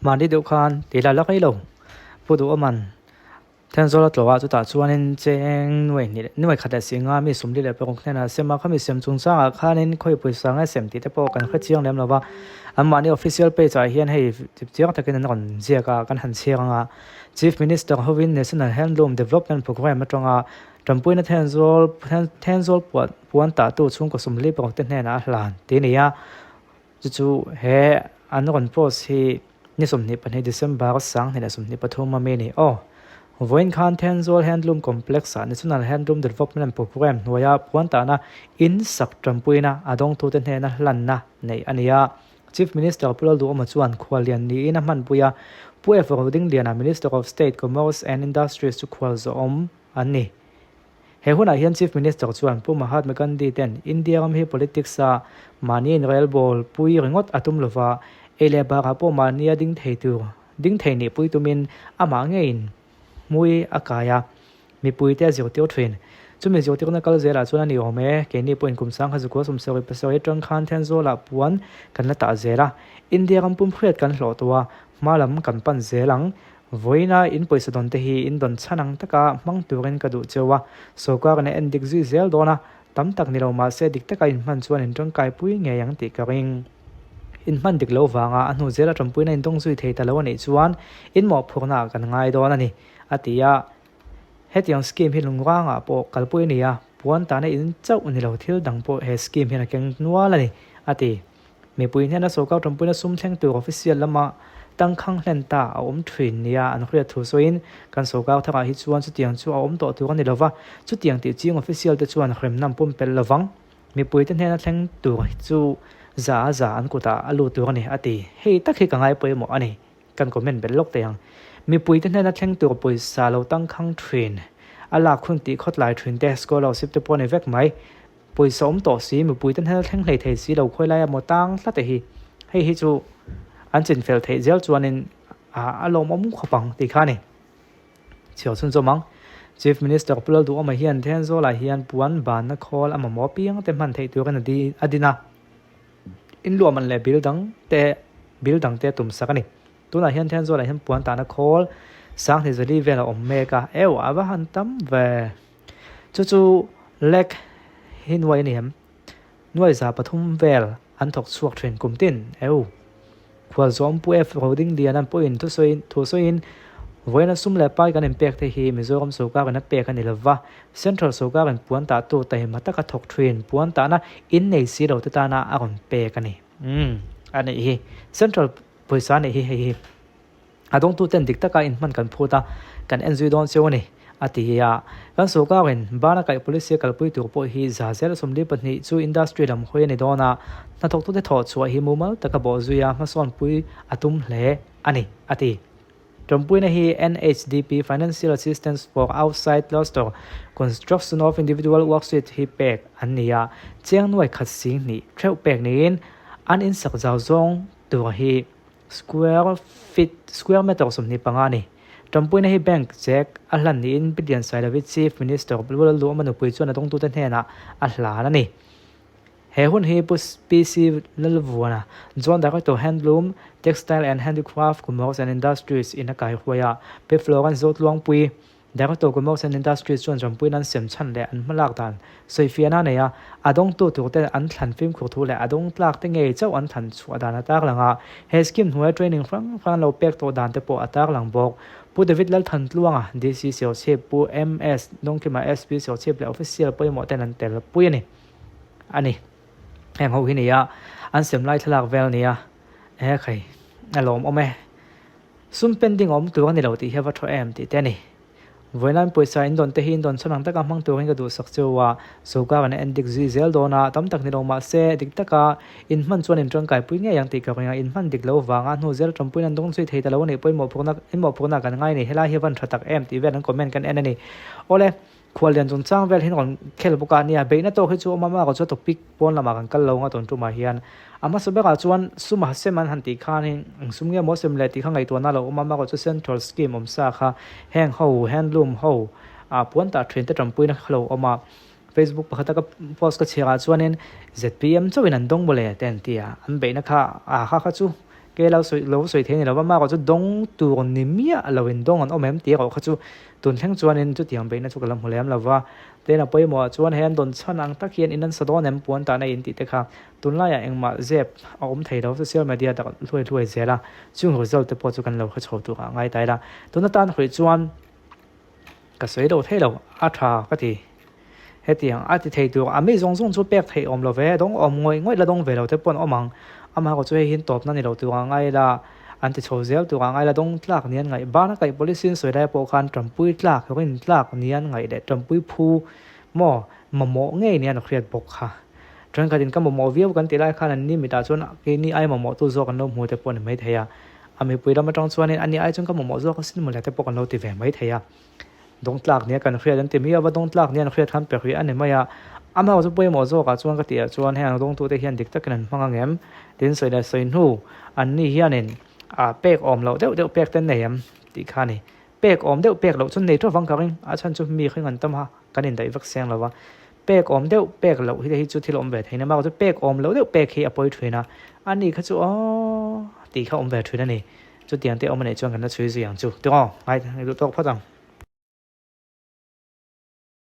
Mahni deuh khan ti la la rei lo. Pu Duhawman Thenzawl a tlawh a, chutah chuanin cheng nuai hnih nuai khat leh si nga mi sumli leh paruk hnenah a sem a, khami sem chungchangah khanin khawi pawisa nge sem tih te pawh kan hre chiang lem lo va. Anmahni official page ah hian hei chiang takin an rawn ziak a, kan han chhiar ang a. Chief Minister hovin National Handloom Development Programme atanga tanpuina Thenzawl Thenzawl puan puan tahtu chhungkaw sumli paruk te hnenah a hlan tih a ni a. Chu chu he an rawn post hi ni 22 December 2023 a mi a ni aw. Vawiin khan Thenzawl Handloom Complex ah National Handloom Development Programme hnuaia puan tahna in sak tanpuina a dawngtute hnena hlanna neih a ni a. Chief Minister Pu Lalduhawma chuan khuallian niin a hmanpui a, Pu F Rodingliana Minister of State Commerce and Industries chu khual zawhawm an ni. He hunah hian Chief Minister chuan Pu Mahatma Gandhi ten India ram hi politics a mahni inrelbawl pui ringawt a tum lova, ei leh bakah pawh mahnia ding thei tur ding thei nih pui tumin amah ngeiin hmui a kai a, mipuite a zirtir thin. Chumi zirtirna kal zelah chuan a ni awm e, keini pawhin kum sangha zukua sawmsarih pasarih atang khan Thenzawl-ah puan kan la tah zel a, India ram pum hriat kan hlawh tawh a, hma lam kan pan zel ang. Vawiina in pawisa dawn te hi in dawn chhan ang taka hmang turin ka duh cheu a, sawrkar in a en dik zui zel dawn a, tam tak ni lo mahse dik taka in hman chuan in tangkai pui ngei ang tih ka ring. In hman dik lo vanga a hnu zela tanpuina in dawng zui thei ta lo a nih chuan in mawhphurhna ah kan ngai dawn a ni, a ti a. Hetiang scheme hi lungrangah pawh kalpui a ni a, puan tahna in chauh ni lo thil dang pawh he scheme hian a keng nual a ni, a ti. Mipui hnena sawrkar tanpuina sum thleng tur official lama tangkhang hlen ta a awm thin nia an hriat thu sawiin, Kan sawrkar tharah hi chuan chutiang chu a awm tawh tur a ni lova, chutiang tih ching official te chuan hremna an pumpelh lovang. Mipuite hnena thleng tur hi chu za a za an kutah a lut tur a ni, a ti. Hei tak hi ka ngai pawimawh a ni. Kan comment belh lawk teh ang. Mipuite hnena thleng tur pawisa lo tangkhang thin, a lak hun tih khawtlai thin te, scholarship te pawh a ni vek mai. Pawisa awm tawh si, mipuite hnena thleng hlei thei si lo khawi laia maw tang hla te hi, hei hi chu an chinfel theih zel chuanin a lawmawm khawp ang tih kha a ni. Chhiar chhunzawm ang. Chief Minister Pu Lalduhawma hian Thenzawl-ah hian puan banna khawl a mamawh apiang te hman theih turin a din a, inluahman leh bill dang te bill dang te a tum sak a ni. Tunah hian Thenzawl-ah hian puan tahna khawl sanghnih zali vel a awm mek a, eu a va han tam ve. Chu chu lek hi nuai a ni em? Nuai 300 vel an thawk chhuak thin kum tin eu. Khualzawm Pu F Rodingliana pawhin thusawiin thusawiin vawiina sum leh pai kan inpek te hi Mizoram sawrkarin a pek a ni lova, Central sawrkarin puan tah tur taima taka thawk thin puan tahna innei si lo te tana a rawn pek a ni. Umm a nih hi. Central pawisa a nih hi hei hi. A dawngtuten dik taka inhman kan phut a, kan en zui dawn cheu a ni, a ti a. Kan sawrkarin bana kaih policy a kalpui tur pawh hi 142 chu industry lam hawi a ni dawn a, hnathawktute thawh chhuah hi mumal taka bawh zui a hmasawnpui a tum hle a ni, a ti. Tawmpuina hi NHDP, Financial Assistance for Outside Cluster Construction of Individual Worksheet hi pek an ni a, chiang nuai khat 2000 theuh pek niin an insak zau zawng tur hi Square feet, square meter 25 a ni. Tanpuina hi bank check a hlan niin Pi Liansailovi Chief Minister Pu Lalduhawma nupui chuan a dawngtute hnenah a hlan a ni. He hun hi Pu PC Lalvuana, Joint Director Handloom, Textile and Handicraft Commerce and Industries in a kaihruai a, Pi Florence Zotluangpui, Director Commerce and Industries chuan Jampuiin an sem chhan leh an hmalak dan sawifiahna a nei a, a dawngtu turte an thlan fimkhur thu leh a dawng tlak te ngei chauh an thlan chhuah dan a tarlang a, he scheme hnuaia training hrang hrang an lo pek tawh dan te pawh a tarlang bawk. Pu David Lalthantluanga, DC Serchhip, Pu MS Dawngkima, SP Serchhip leh official pawimawh ten an tel pui a ni. A ni. Heng ho hi nia an sem lai thlalak vel nia he khai a lawmawm e. Sum pending a awm tur a ni lo tih hi a va thaw em tih te a ni. Vawiin pawisa in dawn te hi in dawn chhan ang taka hmang turin ka duhsak cheu a, sawrkar an en dik zui zel dawn a, tam tak ni lo mah se dik taka in hman chuan in tangkaipui ngei ang tih ka ring a, in hman dik lo vanga hnu zel tanpuiin an dawng zui thei ta lo a nih pawimawh phurna in mawhphurna kan ngai a ni, helai hi a van tha tak em tih vel an comment kan en a ni. Awle. Khuallian chungchang vel hian rawn khel bawk a nia, beihna tawk hi chu awm a, chu topic pawn lamah kan kal lo ang a tun tumah hian. A hmasa berah chuan suma sem an han tih khan hi eng sum nge maw sem leh tih kha ngaihtuahna lo awm a, chu central scheme awm sa kha heng ho handloom ho ah puan tah thin te tanpuina kha lo awm a. Facebook pakhata ka post ka chhiarah chuanin zpm chauhin an dawng mawle te an ti a, an beihna kha a kha kha chu. Kei lo sawi lo sawi thei a ni lo va, mah erawh chu dawng tur ni miah lo in dawng an awm em tih erawh kha chu tun thleng chuanin chutiang beihna chu ka la hmu lem lo va. Tin a pawimawhah chuan hei an dawn chhan ang tak hian in an sa dawn em puan tahna in tih te kha tunlaiah engmah zep a awm thei lo, social media tak hluai hluai zel a, chung result te pawh chu kan lo hre chho tur ah ngai ta ila. Tun atan hawi chuan Ka sawi lo thei lo, a tha ka ti. Hetiang a ti thei tur a mi zawng zawng chu pek theih awm lo ve, dawng awm ngawih ngawih la dawng ve lo te pawh an awm ang. Amah erawh chu hei hian tawpna ni lo tur a ngai la, an ti chho zel tur a ngai la, dawng tlak ni an ngaih. Bana kaih police in sawi lai pawh khan tanpui tlak, rin tlak ni an ngaih leh tanpui phu maw mamawh ngei ni an hriat bawk kha. Thenkhatin ka mamawh viau kan tih lai khan an ni mitah chuan keini ai mamawhtu zawk an lo hmu te pawh a ni maithei a. A mipui lam atang chuanin ani ai chuan ka mamawh zawk asin mawle te pawh kan lo ti ve mai thei a. Dawng tlak nia kan hriat an ti miau a, dawng tlak nia an hriat khan pe hrih a ni mai a. Amah chu pawimawh zawkah chuan ka tih ah chuan heng dawngtute hian dik takin an hmang ang em? Tin sawi leh sawi hnu an ni hianin ah pek awm loh deuh deuh pek te an nei em tih kha a ni. Pek awm deuh pek loh chu nei tawh vang ka ring, a chhan chu mi hring an tam a, kan indaih vek seng lo va. Pek awm deuh pek loh hi te hi chu thil awm ve thei na, mahse chu pek awm loh deuh pek hi a pawi thin a, a ni kha chu aww tih kha awm ve thin a ni. Chutiang te awm a neih chuan kan la chhui zui ang chu, tiraw? Ngai duh tawk phawt ang.